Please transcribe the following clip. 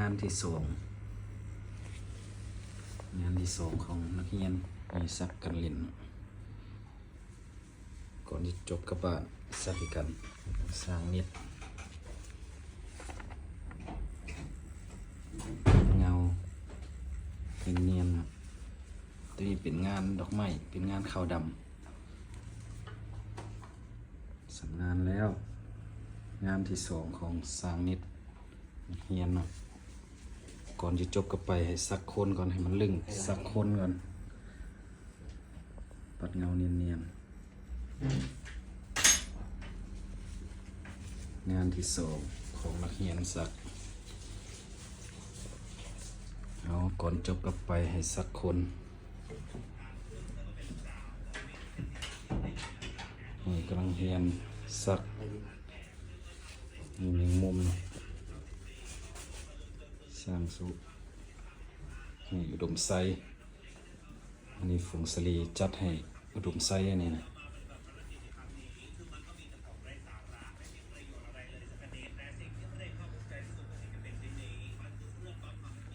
ງານທີສອງ ງານທີສອງຂອງນັກຮຽນ ມີສັກກັນຫຼິ້ນ. ກ່ອນຈະຈົບກັບບ້ານ ສັກຄືກັນ. ສ້າງນິດ ເງົາ ເປັນນຽນ ຕົວນີ້ເປັນງານດອກໄມ້ ເປັນງານຂາວດຳ. ສຳງານແລ້ວ ງານທີສອງຂອງຊ່າງນິດ ນັກຮຽນເນາະ. ກ່ອນຈະຈົບກັບໄປ ໃຫ້ສັກໂຄນກ່ອນ ໃຫ້ມັນລຶ້ງ ສັກໂຄນກ່ອນ ປັດເງົານຽນໆ. ງານທີສອງຂອງນັກຮຽນສັກ. ເອົາ ກ່ອນຈົບກັບໄປ ໃຫ້ສັກໂຄນ. ນີ້ກຳລັງຮຽນສັກ ມີແມງມຸມ ສ້າງສຸ ນີ້ອຸດົມໄຊ. ອັນນີ້ ຟົງສະລີ ຈັດໃຫ້ອຸດົມໄຊ ອັນນີ້ນະ.